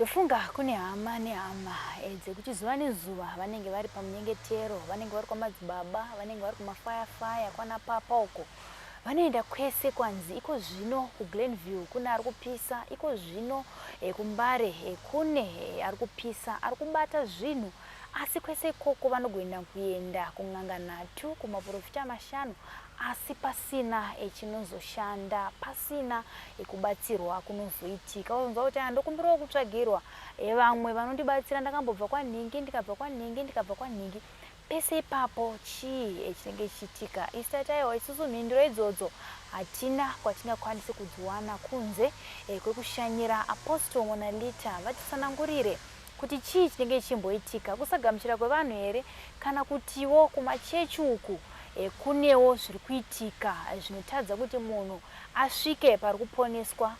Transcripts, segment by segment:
Ndofunga kune hama nehama dzekuti zuva nezuva vanenge vari pamunyengetero, vanenge vari kwamadzibaba, vanenge vari kumafayafaya kwana papa uko. Vanoenda kwese kwanzi iko zvino kuGlenview kune ari kupisa, iko zvino kuMbare kune ari kupisa, ari kubata zvinhu. Asi kwese ikoko vanogoenda kuenda kun'anga nhatu, kumaporofita mashanu asi pasina chinozoshanda, pasina kubatsirwa kunozoitika. Wozonzwa kuti ah, ndokumbirawo kutsvagirwa vamwe vanondibatsira, ndakambobva kwanhingi, ndikabva kwanhingi, ndikabva kwanhingi. Pese ipapo chii chinenge chichiitika? Isu tati aiwa, isusu mhinduro idzodzo hatina kwatingakwanise kudziwana kunze kwekushanyira Apostle Monalita vatitsanangurire kuti chii chinenge chichimboitika, kusagamuchira kwevanhu here kana kutiwo kumachechi uku kunewo zviri kuitika zvinotadza kuti munhu asvike pari kuponeswa.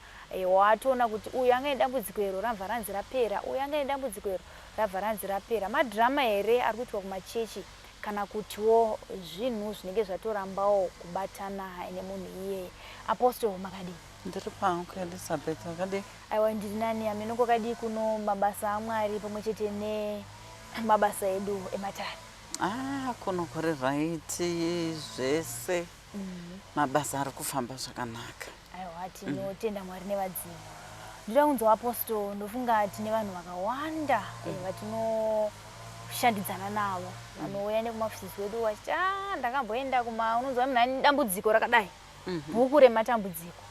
Waatoona kuti uyu anga nedambudziko iro rabva ranzi rapera, uyu anga nedambudziko iro rabva ranzi rapera. Madhirama here ari kuitwa kumachechi kana kutiwo zvinhu zvinenge zvatorambawo kubatana nemunhu iyeye? Apostle, makadii? Ndiri pangu, Elizabeth, wakadii? Aiwa, ndiri nani. Hameno kwakadii kuno mabasa aMwari pamwe chete nemabasa edu ematare? Ah, kuno kuri right zvese. Mabasa ari kufamba zvakanaka. Aiwa, tinotenda Mwari nevadzimu. Ndoda kunzwa Apostle, ndofunga tine vanhu vakawanda vatinoshandidzana navo vanouya nekumafisisi wedu vachiti ah, ndakamboenda kuma, unonzwa munhu ane dambudziko rakadai, bhuku rematambudziko,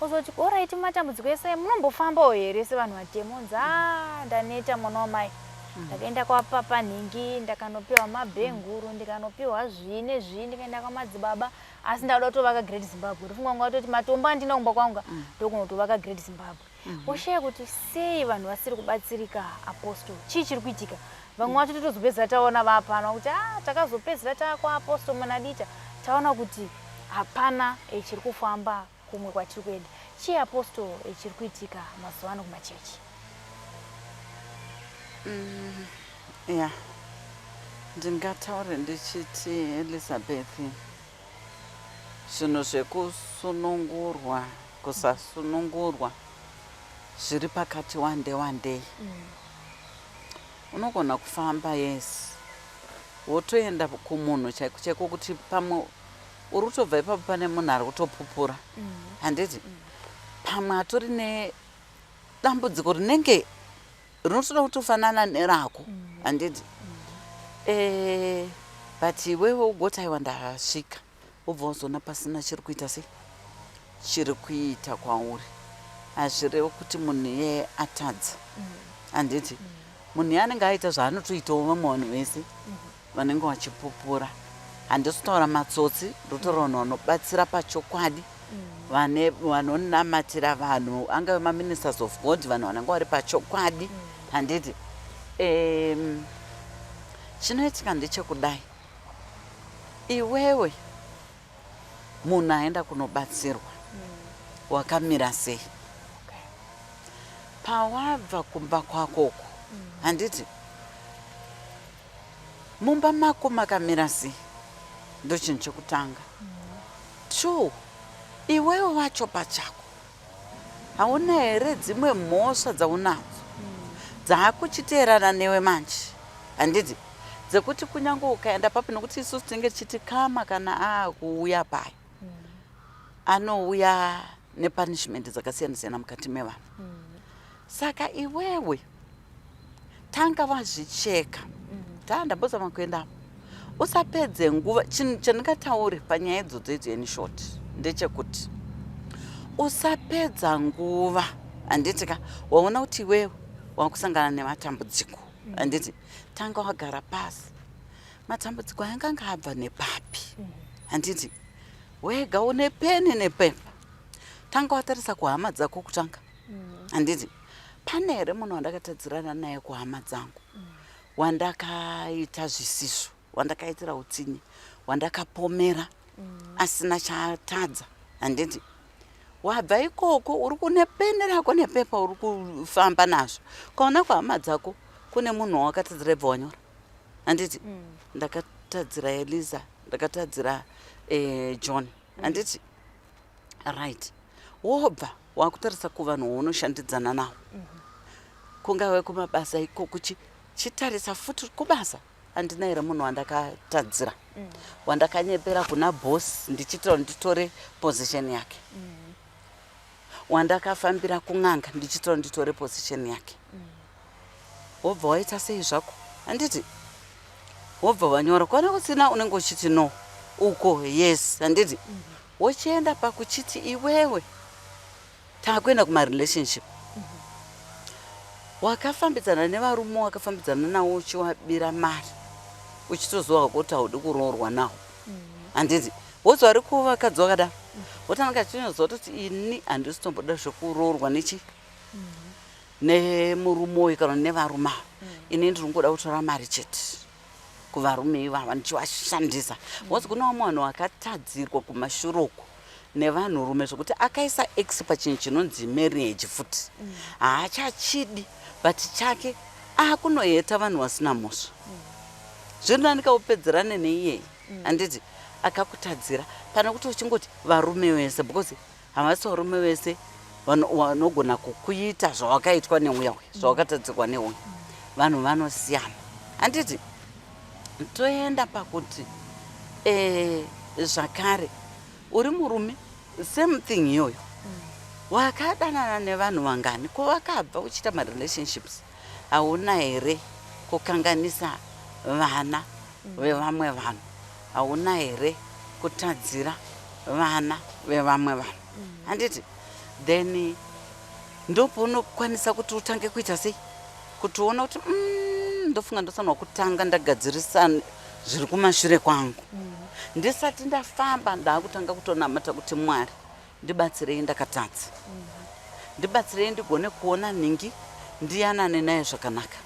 ozoti alright, matambudziko ese munombofambawo here sevanhu vatema? Onzi ah, ndaneta mwana wamai, ndakaenda kwapapa nhingi, ndakanopiwa mabhenguru, ndikanopiwa zvii nezvii, ndikaenda kwamadzibaba, asi ndauda kutovaka Great Zimbabwe. Ndofunga kunga vatoti matombo andina kumba kwangu ndokunotovaka Great Zimbabwe. Woshaya kuti sei vanhu vasiri kubatsirika. Apostle, chii chiri kuitika? Vamwe vacho totozopedzera taona vapano kuti ah, takazopedzera takwaapostle Monalita, taona kuti hapana chiri kufamba kumwe kwatiri kuenda. Chii Apostle chiri kuitika mazuva ano kumachechi? Ya, ndingataure ndichiti, Elizabeth, zvinhu zvekusunungurwa, kusasunungurwa zviri pakati wande wandei. Unogona kufamba, yes, wotoenda kumunhu chaiko chaiko kuti pamwe uri kutobva ipapo pane munhu ari kutopupura, handiti? Pamwe atori nedambudziko rinenge rinotoda kutofanana nerako, handiti? But iwewe ugoti aiwa, ndasvika, wobva wazoona pasina chiri kuita sei, chiri kuita kwauri. Hazvirevi kuti munhu iyeye atadza, handiti? Munhu iye anenge aita zvaanotoitawo vamwe vanhu vese vanenge vachipupura. Handisi kutaura matsotsi, ndotaura vanhu vanobatsira pachokwadi, vane vanonamatira vanhu, angave maministers of God, vanhu vanenge vari pachokwadi, handiti? Chinoitika ndechekudai: iwewe munhu aenda kunobatsirwa wakamira sei pawabva kumba kwakoko, handiti? Mumba mako makamira sei? Ndo chinhu chekutanga. Two, iwewe wacho pachako hauna here dzimwe mhosva dzaunadzo dzaakuchiteerana newe manje, handiti? Dzekuti kunyange ukaenda papi, nokuti isusu tinenge tichiti kama kana aakuuya paya anouya nepunishment dzakasiyana siyana mukati mevanhu. Saka iwewe tanga wazvicheka. Taa ndambozama kuendapo, usapedze nguva. Chinhu chandingataure panyaya idzodzo idzo in short ndechekuti usapedza nguva, handiti ka? Waona kuti iwewe wakusangana nematambudziko, handiti? Tanga wagara pasi, matambudziko anganga abva nepapi, handiti? Wega une peni nepepa, tanga watarisa kuhama dzako kutanga, handiti? Pane here munhu wandakatadzirana naye kuhama dzangu, wandakaita zvisizvo, wandakaitira utsinye, wandakapomera asina chaatadza, handiti? Wabva ikoko uri kune peni rako nepepa, uri kufamba nazvo, ukaona kuhama dzako kune munhu wawakatadzira, ibva wanyora, handiti? Ndakatadzira Eliza, ndakatadzira John, handiti? Right, wobva wakutarisa kuvanhu waunoshandidzana navo. Kungave kumabasa ikoko, chitarisa futi kubasa, handina here munhu wandakatadzira, wandakanyepera kuna boss ndichiitira kuti nditore position yake, wandakafambira kun'anga ndichiitira kuti nditore position yake? Wobva waita sei zvako, handiti? Wobva wanyora. Kwana kusina, unenge uchiti no, uko yes, handiti? Wochienda pakuchiti iwewe taakuenda kumarelationship. Wakafambidzana nevarume, wakafambidzana nawo uchiwabira mari, uchitoziva kuti haudi kuroorwa nawo, handiti? Wozi vari kuva vakadzi wakadaro, wotanga achinyazoa kuti ini handisi tomboda zvekuroorwa nechi nemurume uyu kana nevarume ava. Ini ndiri kungoda kutora mari chete kuvarume ivava ndichivashandisa. Wozi kune vamwe vanhu vakatadzirwa kumashure uku nevanhurume zvokuti akaisa x pachinhu chinonzi marriage futi, haachachidi, but chake akunoheta vanhu vasina mhosva. Zviri nani kaupedzerane neiyeye, handiti, akakutadzira, pane kuti uchingoti varume vese, because havasi varume vese vanogona kukuita zvawakaitwa neuya uya, zvawakatadzirwa neuya. Vanhu vanosiyana, handiti? Toenda pakuti zvakare uri murume, same thing iyoyo. Wakadanana nevanhu vangani? Ko vakabva uchiita marelationships, hauna here kukanganisa vana vevamwe vanhu? Hauna here kutadzira vana vevamwe vanhu, handiti? Then ndopaunokwanisa kuti utange kuita sei, kuti uone kuti ndofunga ndofanirwa kutanga ndagadzirisa zviri kumashure kwangu ndisati ndafamba. Ndaakutanga kutonamata kuti, "Mwari, ndibatsirei, ndakatadza. Ndibatsirei ndigone kuona nhingi, ndiyanane naye zvakanaka.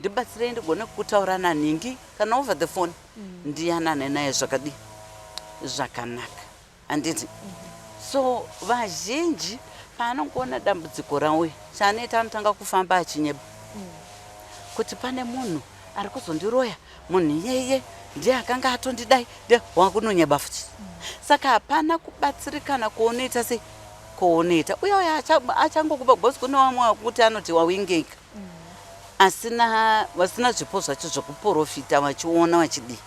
Ndibatsirei ndigone kutaura nanhingi kana over the phone, ndiyanane naye zvakadii, zvakanaka," handiti? So vazhinji paanongoona dambudziko rauya, chaanoita anotanga kufamba achinyeba kuti pane munhu ari kuzondiroya, munhu iyeye ndiye akanga atondidai, ndiye wakunonyeba futi. Saka hapana kubatsirikana kuonoita sei, kuonoita uye uyo achangokupa, because kune vamwe vakuti anoti wawingeka, asina, vasina zvipo zvacho zvekuprofita, vachiona, vachidii.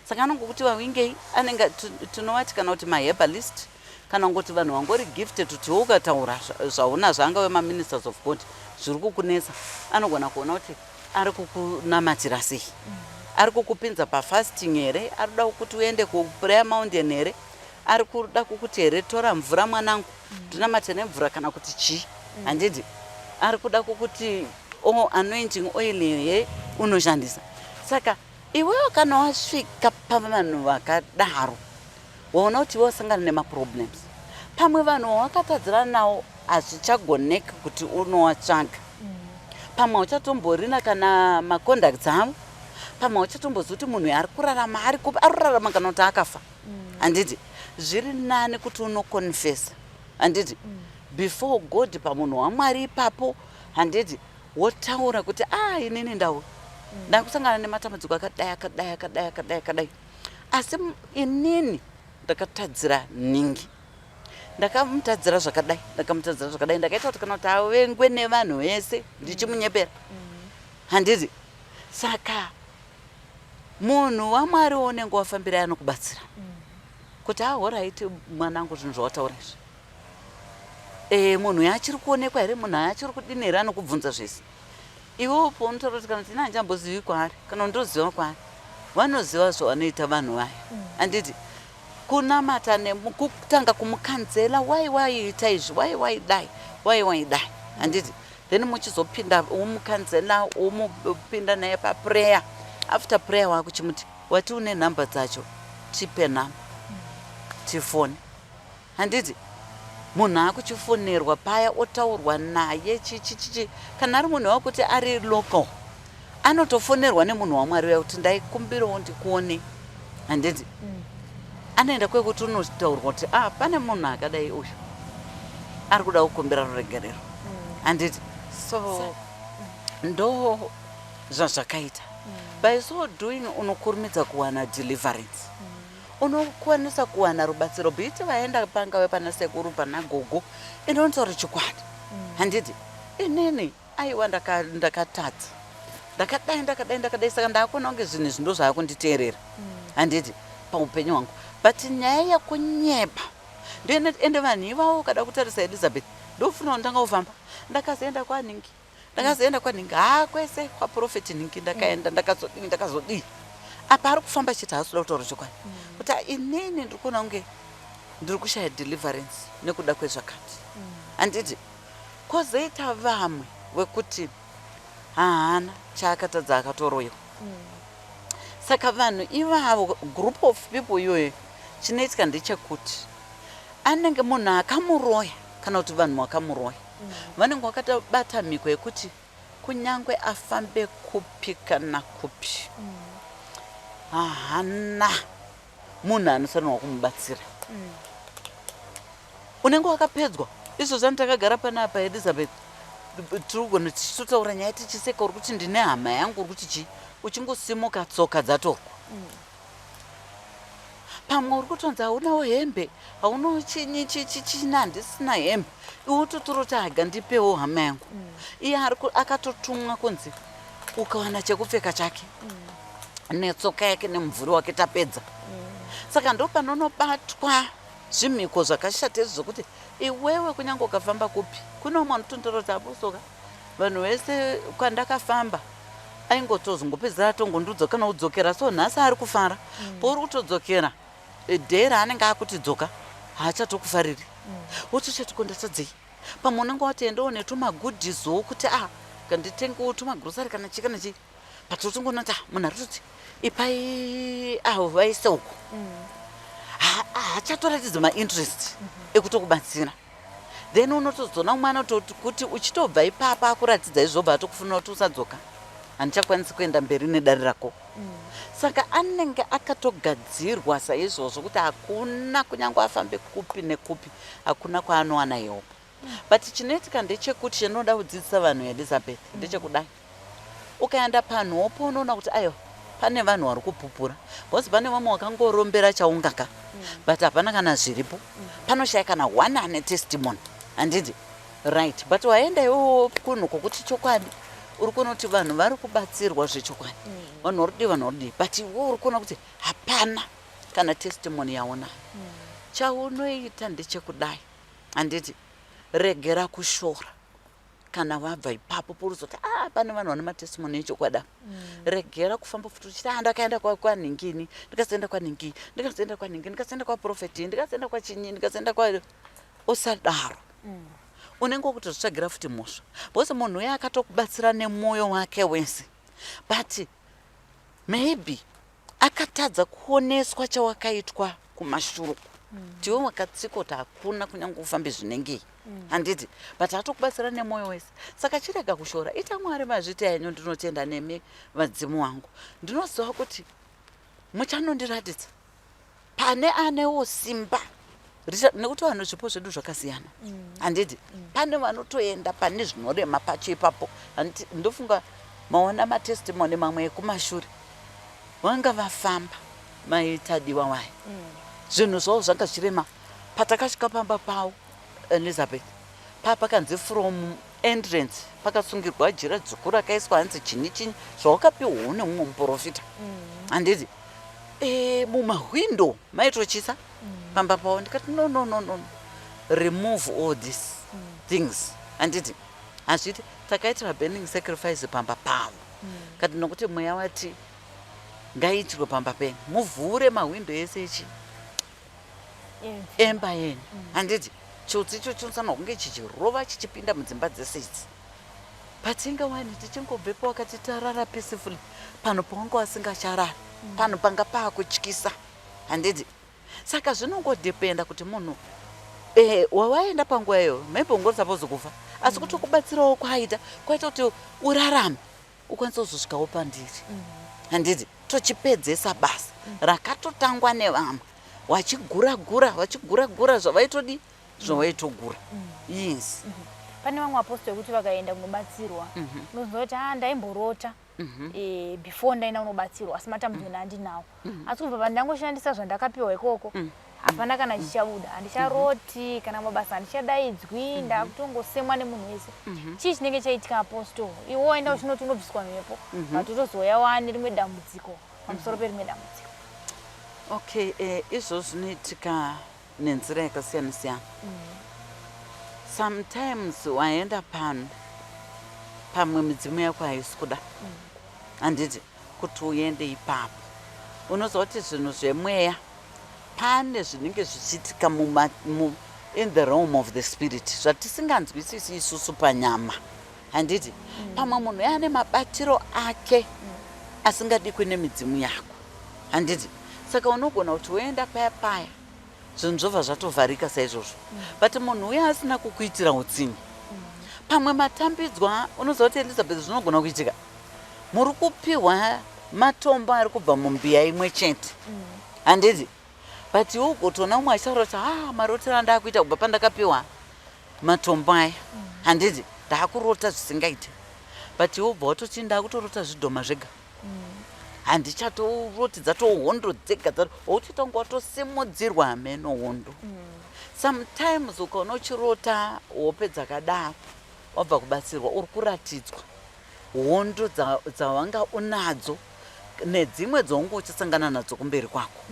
Saka anongokuti vawingei, anenge tinovati kana kuti maherbalist, kana kungoti vanhu vangori gifted, kuti ukataura zvaunazvo, angave maministers of God, zviri kukunetsa, anogona kuona kuti ari kukunamatira sei, ari kukupinza pafasting here, ari kuda kuti uende kuprayer mountain here, ari kuda kukuti here, "Tora mvura mwanangu, ndinamate nemvura," kana kuti chii, handiti? Ari kuda kukuti o anointing oil here unoshandisa. Saka iwewo kana wasvika pavanhu vakadaro, waona kuti iwe wasangana nemaproblems, pamwe vanhu vawakatadzirana nawo hazvichagoneki kuti unowatsvaga, pamwe hauchatomborina kana macontacts avo, pamwe hauchatombozivi kuti munhu ari kurarama ari kupi, ari kurarama kana kuti akafa, handiti? Zviri nani kuti unoconfessa, handiti, before God, pamunhu waMwari ipapo, handiti? Wotaura kuti, "A, inini ndau ndakusangana nematambudziko akadai, akadai, akadai, akadai, akadai, asi inini ndakatadzira nhingi, ndakamutadzira zvakadai, ndakamutadzira zvakadai, ndakaita kuti kana kuti avengwe nevanhu vese ndichimunyepera," handiti? Saka munhu waMwari waunenge wafambira anokubatsira kuti, "Alright mwanangu, zvinhu zvawataura izvi, munhu yaachiri kuonekwa here? Munhu achiri kudini here?" Anokubvunza zvese. Iwewo paunotaura kuti, "Kana tina handichambozivi kwaari kana ndoziva kwaari," vanoziva zvavanoita vanhu vaya, handiti? Kunamata nekutanga kumucounsela, "Wai waiita izvi? Wai waidai? Wai waidai?" handiti? Then muchizopinda, womucounsela, womupinda naye paprayer. After prayer wakuchimuti, "Wati une nhamba dzacho, tipe nhamba tifone," handiti? Munhu akuchifonerwa paya, otaurwa naye chichichichi. Kana ari munhu wakuti ari local, anotofonerwa nemunhu waMwari uya kuti, "Ndaikumbirawo ndikuone," handiti? Anoenda kwekuti unotaurwa kuti, "Ah, pane munhu akadai uyu ari kuda kukumbira ruregerero," handiti? So ndo zvazvakaita. By so doing unokurumidza kuwana deliverance, unokwanisa kuwana rubatsiro, biti vaenda pangave pana sekuru, pana gogo. Inotaura chokwadi, handiti? Inini Aiwa, ndakatadza, ndakadai, ndakadai, ndakadai, saka ndakuona kunge zvinhu izvi ndo zvaakunditeerera, handiti, paupenyu hwangu. But nyaya yekunyeba ndoinoti ende vanhu ivavo, ukada kutarisa, Elizabeth, ndofunga ndanga kufamba, ndakazoenda kwaningi, ndakazoenda kwaningi, haa, kwese kwaprofeti ningi ndakaenda, ndakazodii, ndakazodii. Apa ari kufamba chete, haasi kuda kutaura chokwadi kuti, "Ah, inini ndiri kuona kunge ndiri kushaya deliverance nekuda kwezvakati," handiti? Kwozoita vamwe wekuti haana chaakatadza, akatoroyiwa. Saka vanhu ivavo, group of people iyoyo, chinoitika ndechekuti anenge munhu akamuroya kana kuti vanhu vakamuroya vanenge vakatobata mhiko yekuti kunyange afambe kupi kana kupi, haana munhu anofanirwa kumubatsira. Unenge wakapedzwa. Izvozvo ani takagara panapa, Elizabeth, tiri kugona tichitotaura nyaya tichiseka, uri kuti ndine hama yangu, uri kuti chii, uchingosimuka tsoka dzatorwa. Pamwe uri kutonzi haunawo hembe, haunawo chinyi china, handisina hembe, iwe utotoroti, "Haga, ndipewo hama yangu." Iye akatotumwa kunzi ukawana chekupfeka chake netsoka yake nemumvuri wake, tapedza. Saka ndo panonobatwa zvimhiko zvakashata izvi zvokuti iwewe kunyange ukafamba kupi, kune umwe anotontora kuti aposoka vanhu vese kwandakafamba aingotozongopedzera atongondudza kana udzokera. So nhasi ari kufara, pauri kutodzokera dhera anenge akuti dzoka, haachatokufariri. Wotochati, "Ko ndatadzei?" Pamwe unenge watoendawo netumagoodieswo kuti a kanditengewo tumagrocery kana chii kana chii, but utongoona kuti, ah, munhu ari kutoti ipai avo vaise uko, haachatoratidza mainterest ekutokubatsira. Then unotozoona mwana kuti uchitobva ipapa akuratidza izvobva atokufunira kuti usadzoka, handichakwanisi kuenda mberi nedare rako. Saka anenge akatogadzirwa saizvozvo kuti hakuna, kunyange afambe kupi nekupi, hakuna kwaanowana help. But chinoitika ndechekuti, chinoda kudzidzisa vanhu, Elizabeth, ndechekudai: ukaenda panhopo unoona kuti aiwa, pane vanhu vari kupupura, because pane vamwe vakangorombera chaungaka, but hapana kana zviripo, panoshaya kana one ane testimony, handiti? Right, but waenda iwewo kunhu kwokuti chokwadi uri kuona kuti vanhu vari kubatsirwa zvechokwadi, vanhu vari kudii, vanhu vari kudii, but iwe uri kuona kuti hapana kana testimony yaonayo. Chaunoita ndechekudai, handiti? Regera kushora. Kana wabva ipapo poruzoti, "Ah, pane vanhu vane matestimony echokwadi apa," regera kufamba futi uchiti, "Ah, ndakaenda kwanhingini, ndikazoenda kwanhingi, ndikazoenda kwanhingi, ndikazoenda kwaprofeti, ndikazoenda kwachinyi, ndikazoenda kwa." Usadaro, unenge wakutozvitsvagira futi mhosva, because munhu uye akatokubatsira nemwoyo wake wese, but maybe akatadza kuoneswa chawakaitwa kumashure. Tiwe wakatsikwa kuti hakuna kunyange ufambe zvinengei, handiti? But atokubatsira nemwoyo wese, saka chirega kushora. Ita, "Mwari, mazvita henyu, ndinotenda nemi vadzimu wangu, ndinoziva kuti muchanondiratidza pane anewo simba." Nekuti vanhu zvipo zvedu zvakasiyana, handiti? Pane vanotoenda pane zvinorema pacho ipapo, handiti? Ndofunga maona matestimony mamwe ekumashure, vanga vafamba maitadiwa waya, zvinhu zvavo zvanga zvichirema. Patakasvika pamba pavo, Elizabeth, papakanzi from entrance pakasungirwa jira dzvuku rakaiswa hanzi chinyi chinyi zvawakapiwawo nemumwe muprofita, handiti? Mumahwindo maitochisa pamba pavo. Ndikati, "No, no, no, no, remove all these things," handiti? Hazviti takaitira burning sacrifice pamba pavo kati nokuti mweya wati ngaiitirwe pamba penyu, muvhure mahwindo ese echi emba yenyu, handiti? Chiutsi icho chinofanirwa kunge chichirova chichipinda mudzimba dzese idzi. Patinga wani tichingobvepo wakati tarara peacefully, panhu pawanga wasingacharari, panhu panga paakutyisa, handiti? Saka zvinongodependa kuti munhu wawaenda panguva iyoyo, maybe ungori suppose kufa, asi kuti kubatsirawo kwaita kwaita kuti urarame, ukwanise kuzosvikawo pandiri, handiti? Tochipedzesa basa rakatotangwa nevamwe vachigura gura, vachigura gura zvavaitodi, zvavaitogura, yes. Pane vamwe apostle ekuti vakaenda kunobatsirwa, unozwa kuti, "A, ndaimborota before ndaenda kunobatsirwa, asi matambudziko ndandinawo, asi kubva pandangoshandisa zvandakapiwa ikoko, Hapana kana chichabuda, handicharoti kana mabasa, handichadaidzwi, ndakutongosemwa nemunhu wese. Chii chinenge chaitika, Apostle? Iwe waenda uchinoti unobviswa mhepo, but utozouya wane rimwe dambudziko pamusoro perimwe dambudziko. Okay, izvozvo zvinoitika nenzira yakasiyana siyana. Sometimes waenda pano, pamwe midzimu yako haisi kuda, handiti, kuti uende ipapo. Unoziva kuti zvinhu zvemweya, pane zvinenge zvichiitika in the realm of the spirit zvatisinganzwisisi isusu panyama, handiti? Pamwe munhu yaane mabatiro ake asingadikwi nemidzimu yako, handiti? Saka unogona kuti woenda paya paya, zvinhu zvobva zvatovharika saizvozvo, but munhu uya asina kukuitira utsinye. Pamwe matambidzwa. Unoziva kuti, Elizabeth, zvinogona kuitika muri kupiwa matombo ari kubva mumbiya imwe chete, handiti? But iwe ugotoona umwe achitaura kuti, "Ha, marotero andakuita kubva pandakapiwa matombo aya, handiti, ndaakurota zvisingaite," but iwe ubva watoti, "Ndakutorota zvidhoma zvega, handichatoroti, dzatohondo dzega." Wautoita kunge watosimudzirwa hameno hondo. Sometimes ukaona uchirota hope dzakadaro wabva kubatsirwa, uri kuratidzwa hondo dzawanga unadzo nedzimwe dzaunge uchisangana nadzo kumberi kwako.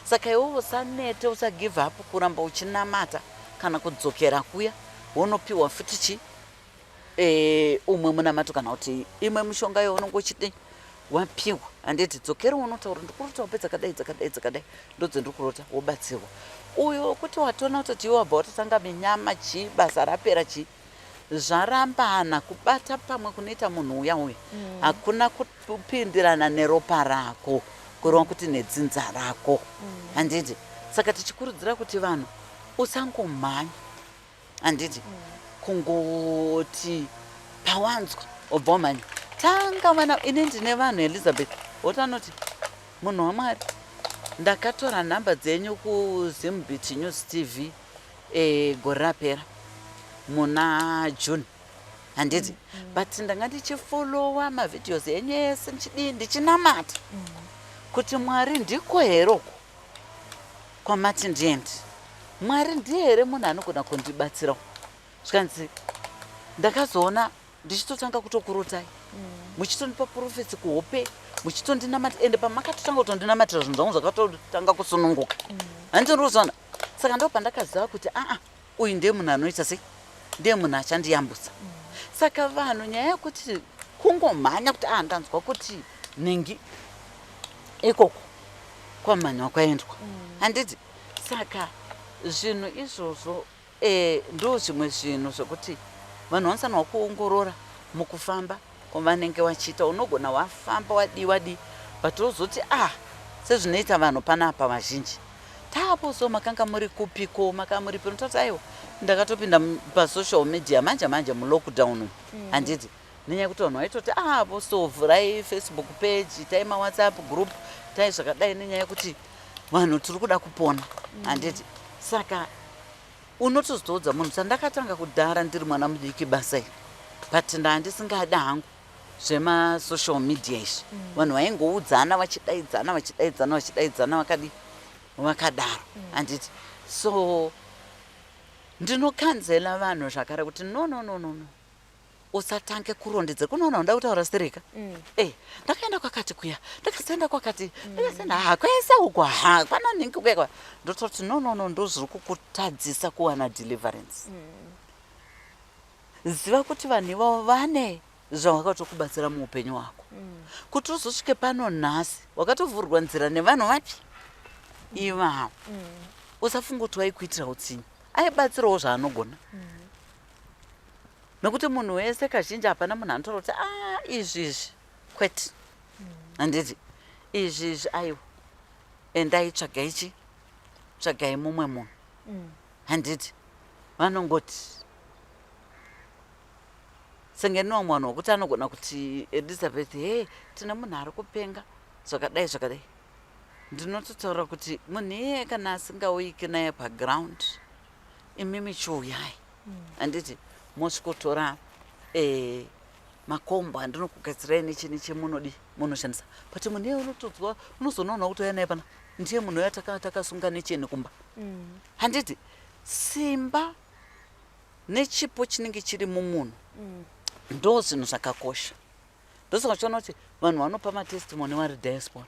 Saka iwe usanete, usagive up, kuramba uchinamata kana kudzokera kuya wonopiwa futi chi umwe munamato kana kuti imwe mishonga yaunenge uchidi wapiwa, handiti? Dzokera unotaura, "Ndikurota hope dzakadai, dzakadai, dzakadai, ndodzendiri kurota," wobatsirwa. Uyo wekuti watona kutoti iwe wabva watotanga minyama, chii, basa rapera, chii, zvarambana kubata pamwe kunoita munhu uya uya, hakuna kupindirana neropa rako, kureva kuti nedzinza rako, handiti? Saka tichikurudzira kuti vanhu usangomhanya, handiti, kungoti pawanzwa wobva wamhanya. Tanga vana. Ini ndine vanhu, Elizabeth, woti anoti, "Munhu waMwari, ndakatora nhamba dzenyu kuZimbit News TV gore rapera muna June, handiti? But ndanga ndichifollowa mavideos enyu ese, ndichidii, ndichinamata kuti Mwari, ndiko here uko kwamati ndiende? Mwari ndiye here munhu anogona kundibatsirawo?" Zvikanzi, "Ndakazoona ndichitotanga kutokurotai muchitondipa prophecy kuhope, muchitondinamata, ende pamakatotanga kutondinamatira, zvinhu zvangu zvakatotanga kusununguka." Handiti? Saka ndo pandakaziva kuti aa, uyu ndiye munhu anoita sei, ndiye munhu achandiyambutsa. Saka vanhu, nyaya yekuti kungomhanya kuti, "A, ndanzwa kuti nhingi ikoko kwamhanywa kwaendwa," handiti? Saka zvinhu izvozvo ndo zvimwe zvinhu zvekuti vanhu vanofanirwa kuongorora mukufamba kwavanenge vachiita. Unogona wafamba, wadii wadii, but wozoti, ah, sezvinoita vanhu panapa vazhinji taapo, so makanga muri kupiko, makanga muripi? Unototi, "Aiwa, ndakatopinda pasocial media manje manje mulockdown," handiti? Nenyaya yekuti vanhu vaitoti, "Ah, so vhurai Facebook page, itai maWhatsApp group, tai zvakadai," nenyaya yekuti vanhu tiri kuda kupona, handiti? Saka unotozoudza munhu, "Sandakatanga kudhara ndiri mwana mudiki basa iri, but ndandisingadi hangu zvemasocial media izvi." Vanhu vaingoudzana, vachidaidzana, vachidaidzana, vachidaidzana, vakadi vakadaro, handiti? So ndinocounsela vanhu zvakare kuti, "No, no, no, no, no, usatange kurondedzera." Kunoona unoda kutaura stereka, "Ndakaenda kwakati kuya, ndakazoenda kwakati, ndakazoenda ha kwese uko, ha kwana nhingi kuya kwa." Ndototi, "No, no, no, ndo zviri kukutadzisa kuwana deliverance." Ziva kuti vanhu ivavo vane zvavakatokubatsira muupenyu hwako kuti uzosvike pano nhasi. Wakatovhurwa nzira nevanhu vapi ivavo. Usafunga kuti waikuitira utsinye, aibatsirawo zvaanogona, nokuti munhu wese kazhinji hapana munhu anotaura kuti, "A, izvi izvi kwete," handiti? "Izvi izvi aiwa, endai, tsvagai chi tsvagai mumwe munhu," handiti? Vanongoti senge ndino vamwe vanhu vokuti anogona kuti, "Elizabeth, he, tine munhu ari kupenga zvakadai zvakadai." Ndinototaura kuti munhu iyeye kana asingauyiki naye paground, imimi chiuyai, handiti? Mosvikotora makombo andinokugadzirai nechi nechi, munodi munoshandisa. But munhu iyeye unotodzwa, unozonoona kuti uya naye pana. Ndiye munhu uya takasunga necheni kumba. Handiti simba nechipo chinenge chiri mumunhu ndo zvinhu zvakakosha. Ndosaka uchiona kuti vanhu vanopa matestimony vari diaspora.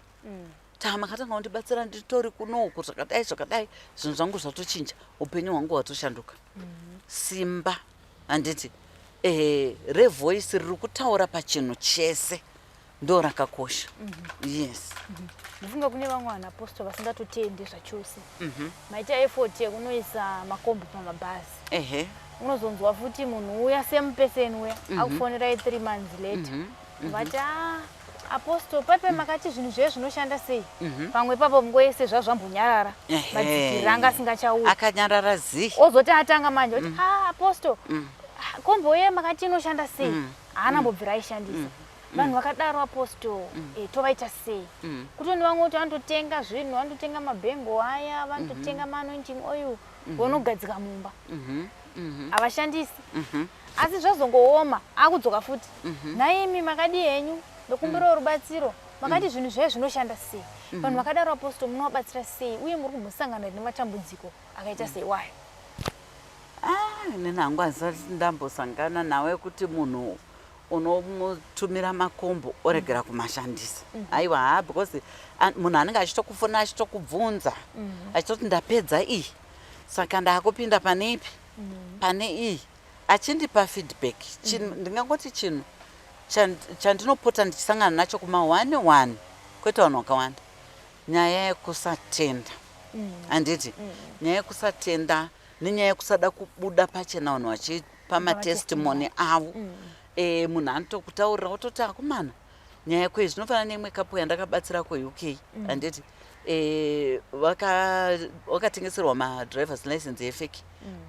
Ta makatanga kundibatsira nditori kunoku, zvakadai zvakadai, zvinhu zvangu zvatochinja, upenyu hwangu hwatoshanduka. Simba, handiti, revoice riri kutaura pachinhu chese ndo rakakosha. Yes. Ndifunga kune vamwe vanhu, Apostle, vasingatotendi zvachose. Maita effort yekunoisa makombo pamabhazi. Unozonzwa futi munhu uya, same person uya, akufonerai 3 months later, vati, "A, Apostle, paipai makati zvinhu zviye zvinoshanda sei?" Pamwe ipapo mungoese zvazvambonyarara, madzikirira anga asingachauyi. Akanyarara zi. Ozoti atanga manje oti, "A, Apostle, kombo iye makati inoshanda sei?" Haana mbobvira aishandisa. Vanhu vakadaro, Apostle, tovaita sei? Kutoni vamwe kuti vanototenga zvinhu, vanototenga mabhengo aya, vanototenga maanointing oil, vonogadzika mumba, havashandisi. Asi zvazongooma, akudzoka futi, "Nhaimi, makadi henyu? Ndokumbirawo rubatsiro. Makati zvinhu zviya zvinoshanda sei?" Vanhu vakadaro, Apostle, munovabatsira sei, uye muri kumbosangana nematambudziko akaita sei wayo? Ah, inini hangu handisati ndambosangana nawe kuti munhu unomutumira makombo oregera kumashandisa. Aiwa, ha, because munhu anenge achitokufona, achitokubvunza, achitoti, "Ndapedza iyi, saka ndaakupinda pane ipi, pane iyi," achindipa feedback. Ndingangoti chinhu chandinopota ndichisangana nacho kuma one one, kwete vanhu vakawanda, nyaya yekusatenda, handiti? Nyaya yekusatenda nenyaya yekusada kubuda pachena vanhu vachipa matestimony avo. Munhu anotokutaurira ototi, "Akomana, nyaya yako iyi zvinofanana neimwe couple yandakabatsira kuUK, handiti? Vakatengeserwa madrivers license efake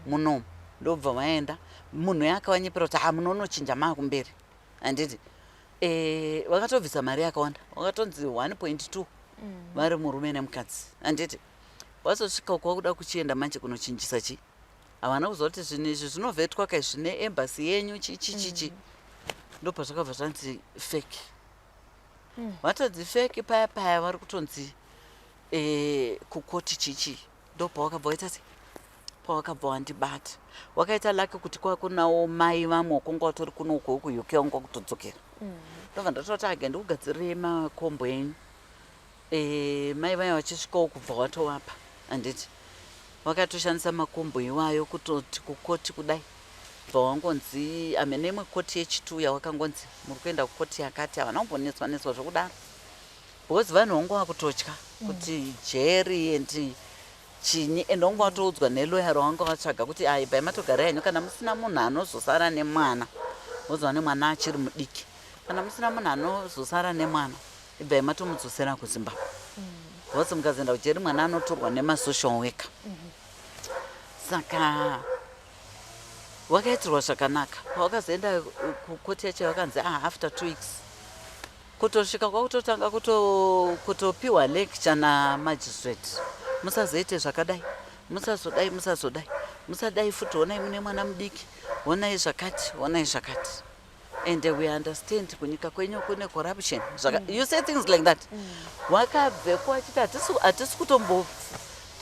munomu, ndobva vaenda. Munhu yakavanyepera kuti, 'Ha, munonochinja maakumberi,' handiti? Vakatobvisa mari yakawanda, vakatonzi 1.2 vari murume nemukadzi, handiti? Vazosvika uko vakuda kuchienda manje kunochinjisa chi, havana kuziva kuti zvinhu izvi zvinovhetwa kai, zvine embassy yenyu, chichi chichi. Ndobva zvakabva zvanzi fake. Vatonzi fake paya paya, vari kutonzi kukoti chichi. Ndopawakabva waita sei, pawakabva wandibata. Wakaita lucky kuti kwakunawo mai vamwe wakonga watori kuno uko kuUK, wanga kutodzokera. Ndobva ndatoti, "Age ndikugadzirirei makombo enyu." Mai vaya vachisvikawo kubva watovapa, handiti? Vakatoshandisa makombo iwayo kutoti kukoti kudai, bva wangonzi amene imwe koti yechitu yawakangonzi muri kuenda kukoti yakati. Havana kumbonetswa netswa zvokudaro because vanhu vanga vakutotya kuti jeri and chinyi, and wanga watoudzwa neloya rawanga watsvaga kuti, "Ai, bai matogara henyu kana musina munhu anozosara nemwana." Wozwa nemwana achiri mudiki, "Kana musina munhu anozosara nemwana, ibvai matomudzosera kuZimbabwe, because mukazoenda kujeri mwana anotorwa nemasocial worker." Saka wakaitirwa zvakanaka. Pawakazoenda kukoti yacho, vakanzi, "Ah, after 2 weeks." Kutosvika kwakutotanga kutopiwa lecture namagistrate, "Musazoite zvakadai, musazodai, musazodai, musadai futi. Honai mune mwana mudiki, honai zvakati, honai zvakati, and we understand kunyika kwenyu kune corruption." You say things like that. Wakabveko achiti, "Hatisi kutombo,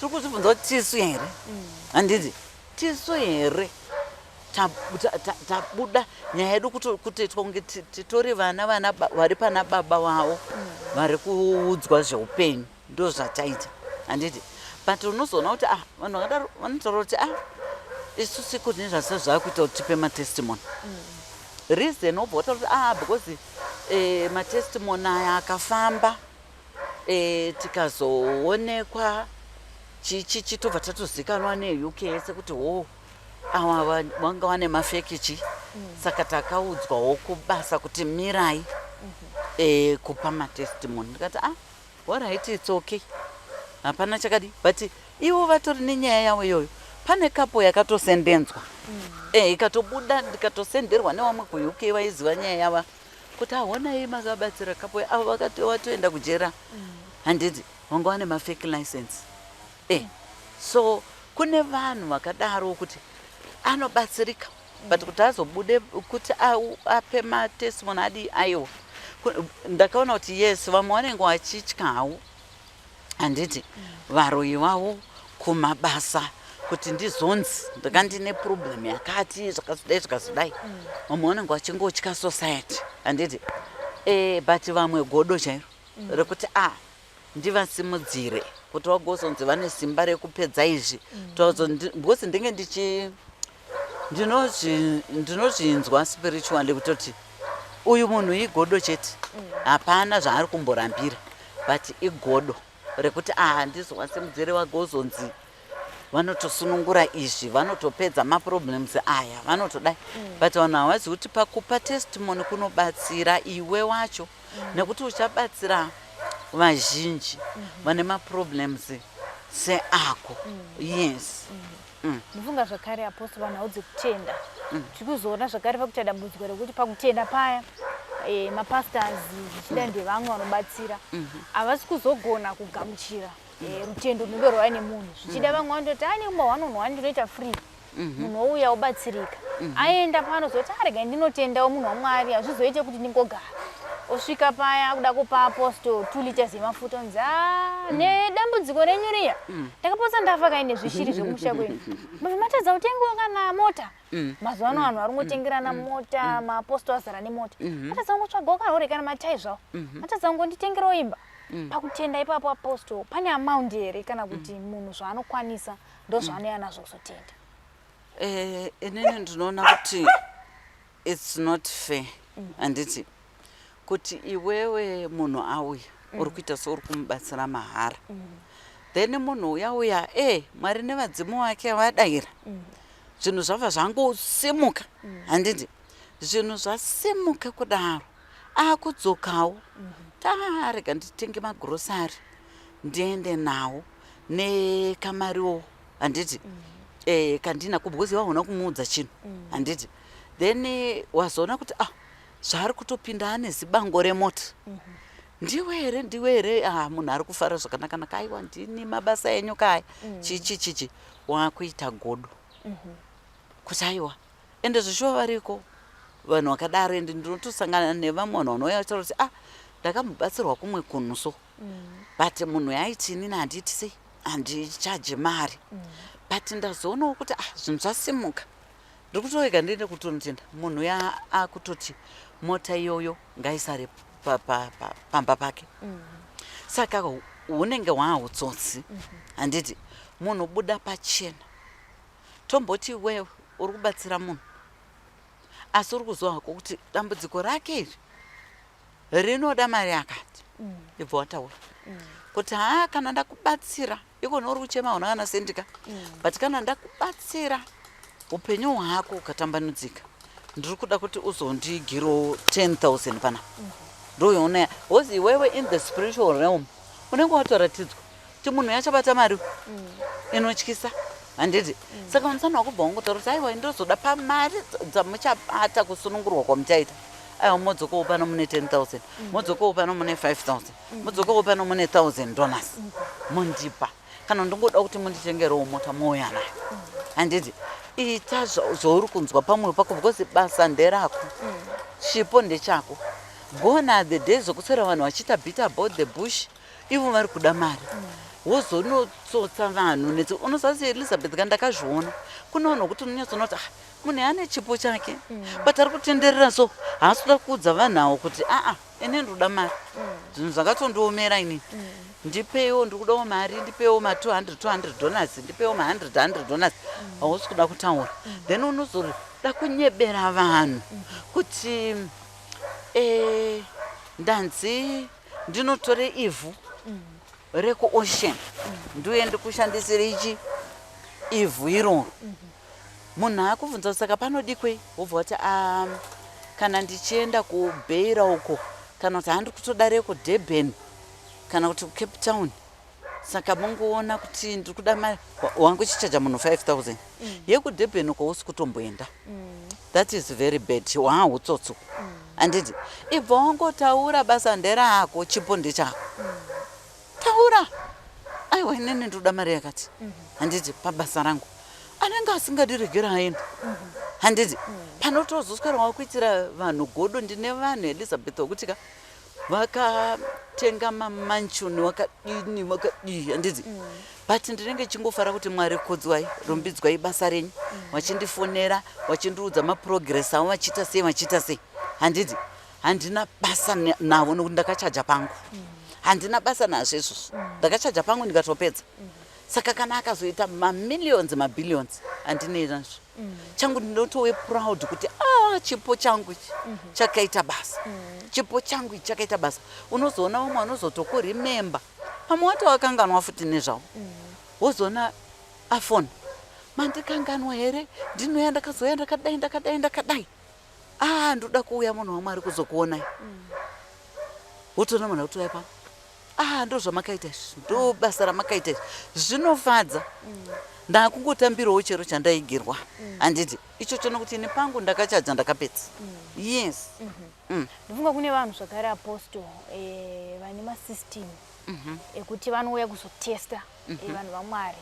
tiri kuzvibvunza kuti tisu here, handiti tisu here tabuda nyaya yedu kutoitwa kunge titori vana vari pana baba vavo vari kuudzwa zveupenyu, ndo zvataita, handiti?" But unozoona kuti, ah, vanhu vakadaro vanotaura kuti, "Ah, isu siku tine zvasa zvakuita kuti tipe matestimony." Reason wobva wataura kuti, "Ah, because matestimony aya akafamba, tikazoonekwa chichichi, tobva tatozikanwa neUK yese kuti ho, ava vanga vane mafake chi. Saka takaudzwawo kubasa kuti mirai kupa matestimony." Ndikati, "Ah, alright, it's okay, hapana chakadi." But ivo vatori nenyaya yavo iyoyo. Pane couple yakatosendenzwa, ikatobuda, ndikatosenderwa nevamwe kuUK vaiziva nyaya yava kuti, "Ahonai makabatsira couple avo, vatoenda kujera, handiti? Vanga vane mafake license." So kune vanhu vakadaro kuti anobatsirika, but kuti azobude kuti ape matestimony adi, aiwa. Ndakaona kuti yes, vamwe vanenge vachityawo. Handiti varoyi vavo kumabasa kuti ndizonzi ndanga ndine problem yakati, zvakazodai, zvakazodai. Vamwe vanenge vachingotya society, handiti? But vamwe godo chairo rekuti a ndivasimudzire kuti vagozonzi vane simba rekupedza izvi. Because ndinge ndichi ndinozvinzwa spiritually kutoti uyu munhu igodo chete, hapana zvaari kumborambira, but igodo rekuti a handizovasimudzire vagozonzi vanotosunungura izvi, vanotopedza maproblems aya, vanotodai. But vanhu havazivi kuti pakupa testimony kunobatsira iwe wacho, nekuti uchabatsira vazhinji vane maproblems seako, yes. Ndofunga zvakare, Apostle, vanhau dzekutenda, tiri kuzoona zvakare pakuita dambudziko rekuti pakutenda paya mapastors, zvichida ndevamwe vanobatsira, havasi kuzogona kugamuchira rutendo runenge rwava nemunhu. Zvichida vamwe vanototi ane kumba one on one ndinoita free, munhu ouya obatsirika, aenda paanozoti arega ndinotendawo munhu waMwari, hazvizoite kuti ndingogara. Osvika paya akuda kupa apostle 2 liters yemafuta, onzi, "A, nedambudziko renyu riya ndakapotsa ndafa kaine zvishiri zvekumusha kwenyu, mabva matadza kutengawo kana mota." Mazuva ano vanhu vari kungotengerana mota, maapostle azara nemota. Matadza kungotsvagawo kana uri kana matai zvawo, matadza kungonditengerawo imba. Pakutenda ipapo, apostle, pane amount here kana kuti munhu zvaanokwanisa ndo zvaanouya nazvo kuzotenda? Inini ndinoona kuti it's not fair, handiti, kuti iwewe munhu auya uri kuita seuri kumubatsira mahara, then munhu uya uya Mwari nevadzimu vake vadayira, zvinhu zvabva zvangosimuka, handiti? Zvinhu zvasimuka kudaro, akudzokawo, tarega nditenge magrosari ndiende nawo nekamariwo, handiti, kandinako, because iwe hauna kumuudza chinhu, handiti? Then wazoona kuti ah, zvaari kutopinda ane zibango remota. Ndiwe here? Ndiwe here? Ah, munhu ari kufara zvakanaka-naka. Aiwa, ndini, mabasa enyu kaya, chichi chichi. Wakuita godo kuti aiwa. Ende zvishuwa variko vanhu vakadaro. Ende ndinotosangana nevamwe vanhu vanouya vachitaura kuti ah, ndakambobatsirwa kumwe kunhu so, but munhu yaiti inini handiiti sei, handichaji mari, but ndazoonawo kuti ah, zvinhu zvasimuka, ndiri kutorega ndiende kutonotenda. Munhu ya akutoti mota iyoyo ngaisare pamba pake. Saka hunenge hwautsotsi, handiti? Munhu buda pachena. Tomboti iwewe uri kubatsira munhu, asi uri kuziva hako kuti dambudziko rake iri rinoda mari yakati. Ibva wataura kuti haa, kana ndakubatsira ikona uri kuchema, hauna kana sendika, but kana ndakubatsira upenyu hwako ukatambanudzika, ndiri kuda kuti uzondigirawo 10,000 pana ndoyoona, because iwewe in the spiritual realm unenge watoratidzwa kuti munhu yachabata mari inotyisa, handiti? Saka unofanira kubva wangotaura kuti aiwa, ndozoda pamari dzamuchabata kusunungurwa kwamuchaita, aiwa, modzokawo pano mune 10,000, modzokawo pano mune 5000, modzokawo pano mune $1000 mundipa, kana ndingoda kuti munditengerewo mota mouya nayo, handiti? Ita zvauri kunzwa pamwoyo pako, because basa nderako, chipo ndechako. Gone are the days zokuswera vanhu vachiita beat about the bush, ivo vari kuda mari, wozonotsotsa vanhu netsi. Unoziva se Elizabeth ka, ndakazviona kune vanhu vokuti unonyatsoona kuti ah, munhu ane chipo chake, but ari kutenderera, so haasi kuda kuudza vanhu avo kuti aa, ini ndinoda mari, zvinhu zvakatondiomera inini, ndipeiwo, ndiri kudawo mari, ndipeiwo ma200 $200, ndipeiwo ma100 $100. Hausi kuda kutaura, then unozoda kunyebera vanhu kuti ndanzi ndinotore ivhu rekuocean, ndiuye ndikushandisire ichi ivhu iroro. Munhu akubvunza, saka panodikwei? Wobva wati kana ndichienda kuBeira uko, kana kuti handiri kutoda rekuDurban kana kuti kuCape Town, saka mungoona kuti ndiri kuda mari. Wangu chichaja munhu 5000 yekuDurban uko, usi kutomboenda. That is very bad, waahutsotso, handiti? Ibva wangotaura, basa nderako, chipo ndechako. Taura, aiwa, inini ndinoda mari yakati, handiti, pabasa rangu. Anenge asingadi, regera aenda, handiti? Panotozoswera wakuitira vanhu godo. Ndine vanhu, Elizabeth, wekuti ka vakatenga. Wakatenga mamansion, wakadini, wakadii, handiti? But ndinenge chingofara kuti Mwari kudzwai, rumbidzwai basa renyu. Vachindifonera, vachindiudza maprogress avo, vachiita sei, vachiita sei, handiti? Handina basa navo nokuti ndakachaja pangu. Handina basa nazvo izvozvo. Ndakachaja pangu, ndikatopedza. Saka kana akazoita mamillions, mabillions, handinei nazvo. Changu ndinotove proud kuti a ah, chipo changu ichi chakaita basa. Chipo changu ichi chakaita basa. Unozoona vamwe vanozotokuremember, pamwe watovakanganwa futi nezvavo. Wozoona afona, "Mandikanganwa here? Ndinoya, ndakazoya, ndakadai, ndakadai, ndakadai. Ah, ndoda kuuya, munhu waMwari, kuzokuonai." Wotoona munhu akutouya pano. "Ah, ndo zvamakaita izvi, ndo basa ramakaita izvi." Zvinofadza. Ndakungotambirawo chero chandaigirwa, handiti? Ichocho, nokuti ini pangu ndakachaja, ndakapedza. Yes. Ndofunga kune vanhu zvakare, Apostle, vane masystem ekuti vanouya kuzotesta vanhu vaMwari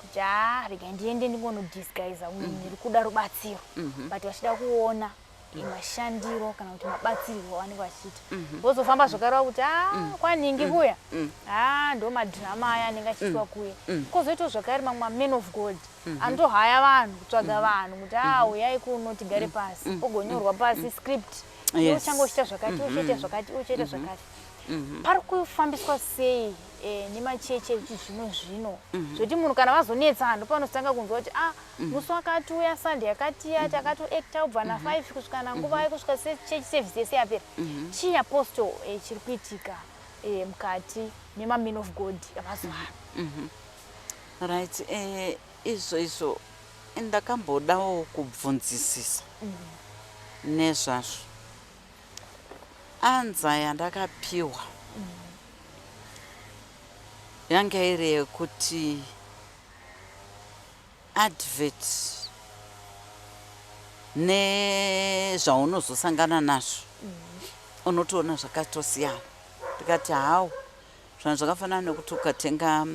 kuti, "Ha, rega ndiende ndingonodisguisa munhu ndiri kuda rubatsiro," but vachida kuona mashandiro kana kuti mabatsirirwo avanenge vachiita. Vozofamba zvakareva kuti, "A, kwanhingi kuya, ha, ndo madhirama aya anenge achiitwa kuya." Kwozoitawo zvakare mamwe man of God anotohaya vanhu, kutsvaga vanhu kuti, "A, uyai kuno tigare pasi," ogonyorwa pasi script. Uchange uchiita zvakati, uchiita zvakati, uchiita zvakati. Pari kufambiswa sei nemachechi echizvino zvino, zvokuti munhu kana vazonetsa, ndopanozotanga kunzwa kuti, "Ah, musi wakati uya, Sunday yakatiya, takatoacta kubva na5 kusvika nanguvai, kusvika church service yese yapera"? Chii, Apostle, chiri kuitika mukati nemamen of God amazuva ano? Right, izvo izvo ndakambodawo kubvunzisisa nezvazvo. Answer yandakapiwa yanga iri yekuti advert nezvaunozosangana nazvo unotoona zvakatosiyana. Ndikati, "Hau, zvanhu zvakafanana nekuti ukatenga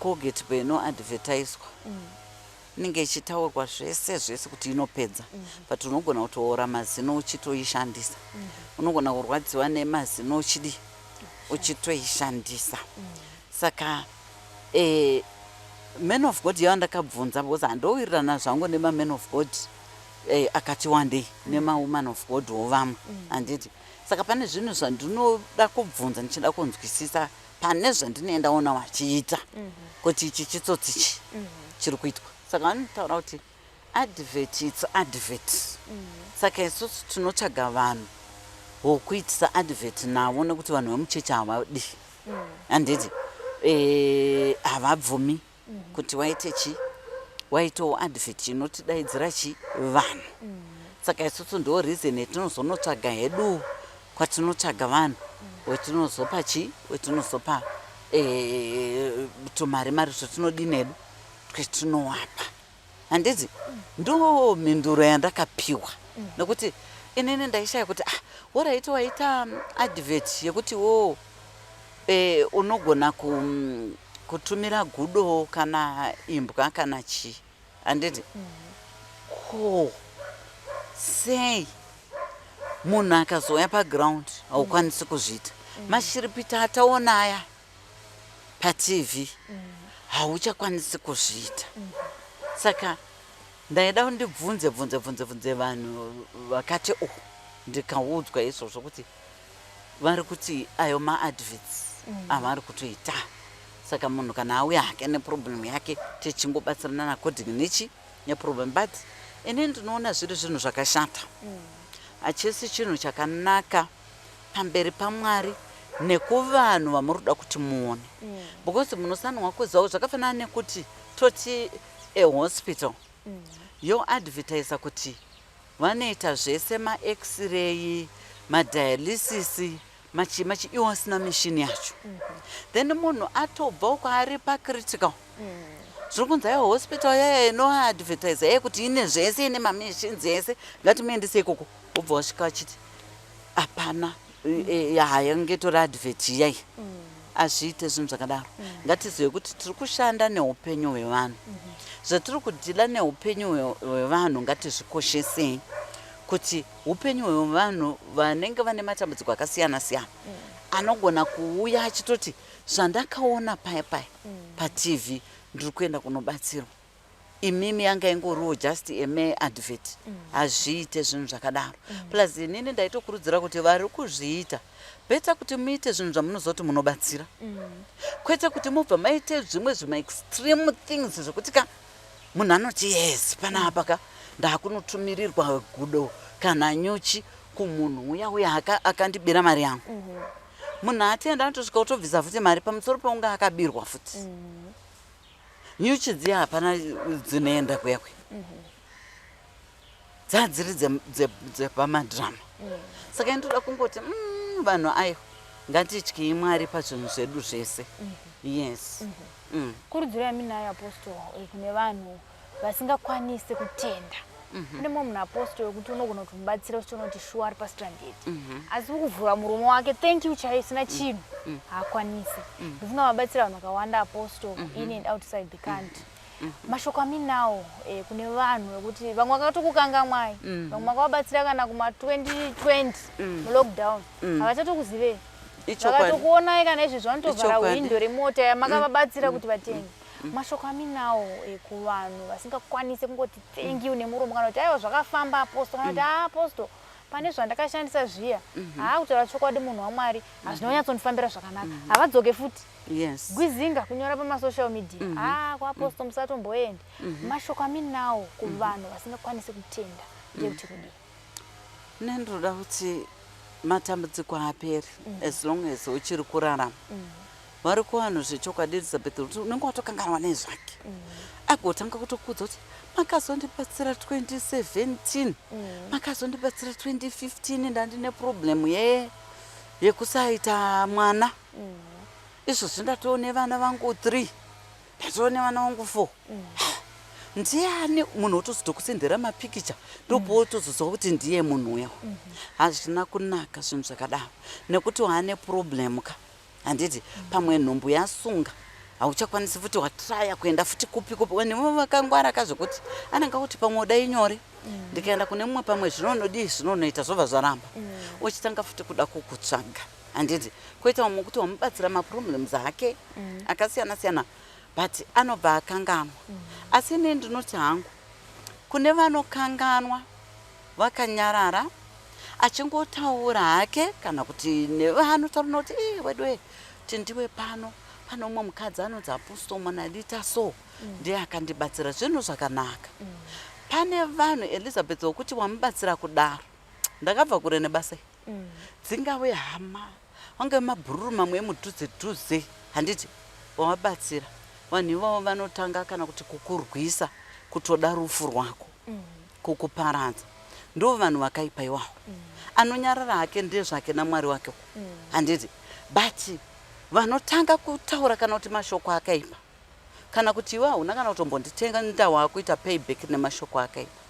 Colgate painoadvertiswa, inenge ichitaurwa zvese zvese kuti inopedza, but unogona kutoora mazino uchitoishandisa, unogona kurwadziwa nemazino uchidi uchitoishandisa." Saka man of God yava ndakabvunza, because handowirirana zvangu nemaman of God akati wandei, nemawoman of God wo vamwe, handiti? Saka pane zvinhu zvandinoda kubvunza, ndichida kunzwisisa pane zvandinoendaona vachiita, kuti ichi chitsotsi chi chiri kuitwa. Saka vanotaura kuti advert, it's advert. Saka isusu tinotsvaga vanhu vokuitisa advert navo, nekuti vanhu vemuchechi havadi, handiti? Havabvumi kuti waite chi waitawo advert inotidaidzira chi vanhu. Saka isusu ndo reason yetinozonotsvaga hedu kwatinotsvaga vanhu wetinozopa chi wetinozopa tumari mari zvatinodini hedu twetinowapa, handiti? Ndo mhinduro yandakapiwa, nekuti inini ndaishaya kuti, ah, alright, waita advert yekuti wo unogona kutumira gudo kana imbwa kana chii, handiti? Ko sei munhu akazouya paground haukwanisi kuzviita? Mashiripita ataona aya paTV, hauchakwanisi kuzviita. Saka ndaida kundibvunze bvunze bvunze bvunze vanhu vakati, oh, ndikaudzwa izvozvo kuti vari kuti ayo maadverts avari kutoita. Saka munhu kana auya hake neproblem yake, tichingobatsirana according nechi neproblem. But ini ndinoona zviri zvinhu zvakashata. Hachisi chinhu chakanaka pamberi paMwari nekuvanhu vamuri kuda kuti muone, because munosanwa kuziva. Zvakafanana nekuti toti ehospital yoadvertisa kuti vanoita zvese, maX-ray, madialysis, machi machi, iwo asina mishini yacho. Then munhu atobva uko ari pacritical, zviri kunzi, "Aiwa, hospital yaya inoadvertisa yeye kuti ine zvese, ine mamachines ese, ngatimuendese ikoko." Wobva wasvika vachiti hapana, hayange itori advert iyai. Hazviite zvinhu zvakadaro. Ngatizive kuti tiri kushanda neupenyu hwevanhu. Zvatiri kudeala neupenyu hwevanhu, ngatizvikoshesei kuti upenyu hwevanhu vanenge vane matambudziko akasiyana siyana. Anogona kuuya achitoti zvandakaona paya paya paTV, ndiri kuenda kunobatsirwa. Imimi yanga ingoriwo just a mere advert. Hazviite zvinhu zvakadaro. Plus inini ndaitokurudzira kuti vari kuzviita, better kuti muite zvinhu zvamunozoti munobatsira, kwete kuti mubva maite zvimwe zvimaextreme things zvekuti ka munhu anoti, "Yes, panapa ka ndakunotumirirwa gudo kana nyuchi kumunhu uya uya akandibira mari yangu." Munhu atienda anotosvika kutobvisa futi mari pamusoro peunge akabirwa futi. Nyuchi dziya hapana dzinoenda kuya kuya, dzadziri dzepamadhirama. Saka indoda kungoti vanhu aiwa, ngatityei Mwari pazvinhu zvedu zvese. Yes. Kurudziro yaminayo, Apostle, kune vanhu vasingakwanisi kutenda. Kune mumwe munhu, Apostle, wekuti unogona kutomubatsira uchitoona kuti shuwa ari pastranded, asi kuvhura muromo wake "thank you" chaiyo isina chinhu haakwanisi. Ndifunga mabatsira vanhu vakawanda, Apostle, in and outside the country. Mashoko aminawo kune vanhu vekuti vamwe vakatokukangamwai, vamwe makavabatsira kana kuma 2020 mulockdown, havachatokuzivei, Ichokwadi. Vakatokuonai kana izvezvi vanotovhara hwindo remota yamakavabatsira kuti vatenge. Mashoko aminawo kuvanhu vasingakwanisi kungoti "thank you" nemuromo, kana kuti, "Aiwa, zvakafamba, Apostle," kana kuti, "A, Apostle, pane zvandakashandisa zviya, haa, kutaura chokwadi, munhu waMwari, hazvina kunyatsondifambira zvakanaka," havadzoke futi. Gwizinga kunyora pamasocial media, "Haa, kuApostle musatomboenda." Mashoko aminawo kuvanhu vasingakwanisi kutenda ndekuti kudii? Nendoda kuti matambudziko haaperi as long as uchiri kurarama. Vari kuvanhu zvechokwadi, Elizabeth, kuti unenge watokanganwa nezvake, agotanga kutokuudza kuti, "Makazondibatsira 2017, makazondibatsira 2015, ndandine problem yekusaita mwana. Izvozvi ndatoone vana vangu 3, ndatoone vana vangu 4." Ndiani munhu wotozotokusendera mapikicha? Ndopowotozoziva kuti ndiye munhu uya. Hazvina kunaka zvinhu zvakadaro, nekuti waane problem ka, handiti? Pamwe nhumbu yasunga, hauchakwanisi futi, watraya kuenda futi kupi kupi. Vanhu vakangwara ka, zvekuti anenge akuti pamwe uda inyore, ndikaenda kune mumwe pamwe zvinonodii, zvinonoita, zvobva zvaramba. Uchitanga futi kuda kukutsvaga, handiti? Koita vamwe kuti wamubatsira maproblems ake akasiyana siyana, but anobva akanganwa. Asi inini ndinoti hangu kune vanokanganwa vakanyarara, achingotaura hake, kana kuti nevanotaura nokuti, "Ii, wedu tindiwe pano, pane umwe mukadzi anonzi Apostle Monalita, so ndiye akandibatsira," zvinhu zvakanaka. Pane vanhu, Elizabeth, wokuti wamubatsira kudaro, ndakabva kure nebasa iri, dzingave hama, vangave mabhururu mamwe emudhuze dhuze, handiti? Wavabatsira, vanhu ivavo vanotanga kana kuti kukurwisa, kutoda rufu rwako, kukuparadza. Ndo vanhu vakaipa iwawo. Anonyarara hake ndezvake naMwari wake, handiti? But vanotanga kutaura kana kuti mashoko akaipa, kana kuti, "Iwe hauna kana kutombonditenga," ndawakuita payback nemashoko akaipa,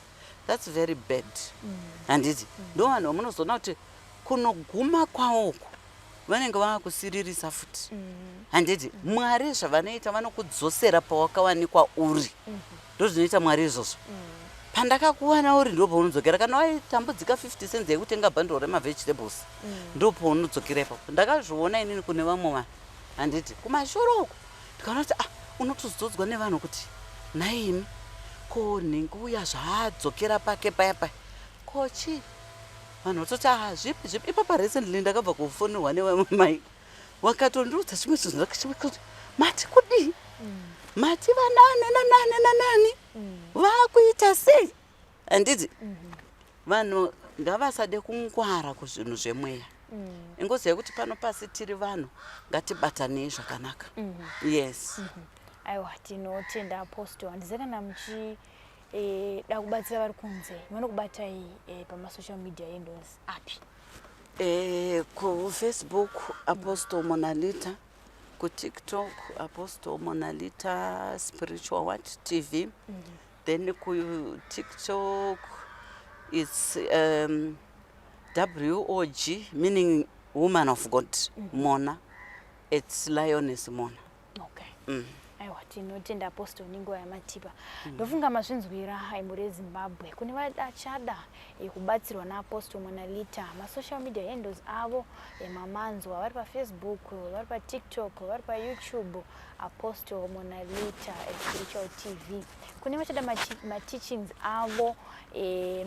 that's very bad, handiti? Ndo vanhu vamunozoona kuti kunoguma kwavo uku vanenge vaakusiririsa futi, handiti? Mwari zvavanoita, vanokudzosera pawakawanikwa uri. Ndo zvinoita Mwari izvozvo. Pandakakuwana uri, ndo paunodzokera. Kana waitambudzika 50 cents yekutenga bundle remavegetables, ndo paunodzokera ipapo. Ndakazviona inini kune vamwe vanhu, handiti? Kumashure uko ndikaona kuti, ah, unotozodzwa nevanhu kuti, "Nhaimi, ko nhingi uya zvaadzokera pake paya paya, ko chii?" Vanhu vatoti, "Ah, zvipi zvipi?" Ipapa recently ndakabva kufonerwa nevamwe mai, vakatondiudza chimwe chinhu kuti, "Mati kudii? Mati vanani nanani nanani vakuita sei?" Handiti vanhu ngavasade kungwara kuzvinhu zvemweya? Ingoziva kuti pano pasi tiri vanhu, ngatibatanei zvakanaka. Yes. Aiwa, tinotenda, Apostle. Handizive kana muchida kubatsira vari kunze, vanokubatai pamasocial media handles api? KuFacebook Apostle Monalita, kuTikTok Apostle Monalita Spiritual What TV. Then kuTikTok it's WOG, meaning woman of God, Mona. It's Lioness Mona. Okay. Aiwa. Tinotenda Apostle nenguva yamatipa. Ndofunga mazvinzwira, mhuri yeZimbabwe. Kune vachada kubatsirwa naApostle Monalita, masocial media handles avo mamanzwa, vari paFacebook, vari paTikTok, vari paYouTube, Apostle Monalita Spiritual TV. Kune vachada mateachings avo,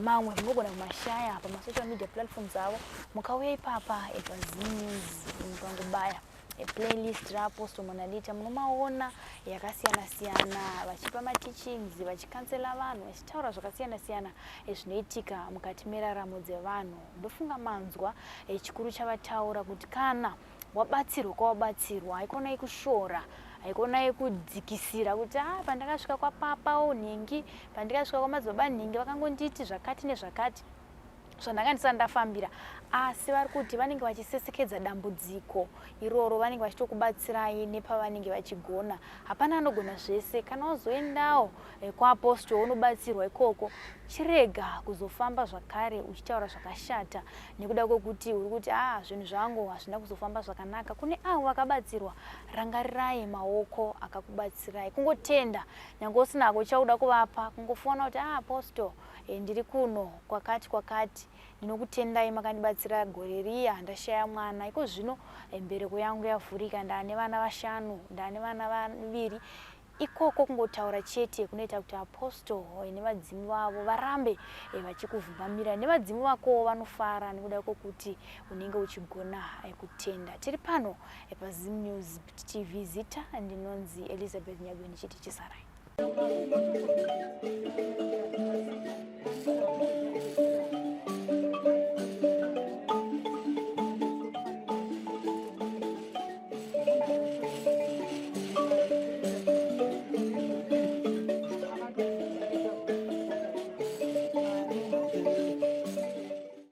mamwe munogona kumashaya pamasocial media platforms avo. Mukauya ipapa paZim News, mukangobaya playlist raApostle Monalita, munomaona yakasiyana siyana, vachipa mateachings, vachicounsela vanhu, vachitaura zvakasiyana siyana zvinoitika mukati meraramo dzevanhu. Ndofunga manzwa chikuru chavataura kuti kana wabatsirwa kwawabatsirwa, haikonai kushora, haikonai kudzikisira kuti a ah, pandakasvika kwapapa nhingi, pandikasvika kwamadzibaba nhingi, vakangonditi zvakati nezvakati zvandanga ndisati ndafambira. Asi vari kuti vanenge vachisesekedza dambudziko iroro, vanenge vachitokubatsirai nepavanenge vachigona. Hapana anogona zvese. Kana wazoendawo kwaApostle unobatsirwa ikoko, chirega kuzofamba zvakare uchitaura zvakashata nekuda kwekuti uri kuti a ah, zvinhu zvangu hazvina kuzofamba zvakanaka. Kune avo vakabatsirwa, rangarirai maoko akakubatsirai. Kungotenda, nyange usinako chauda kuvapa, kungofona kuti, "Ah, Apostle, ndiri kuno kwakati kwakati, ndinokutendai, makandibatsira gore riya ndashaya mwana. Iko zvino mbereko yangu yavhurika, ndaane vana vashanu, ndaane vana vaviri." Ikoko kungotaura chete kunoita kuti Apostle nevadzimu vavo varambe vachikuvhumamira, nevadzimu vakowo vanofara nekuda kwokuti unenge uchigona kutenda. Tiri pano paZim News TV, zita ndinonzi Elizabeth Nyagwe, ndichiti chisarai.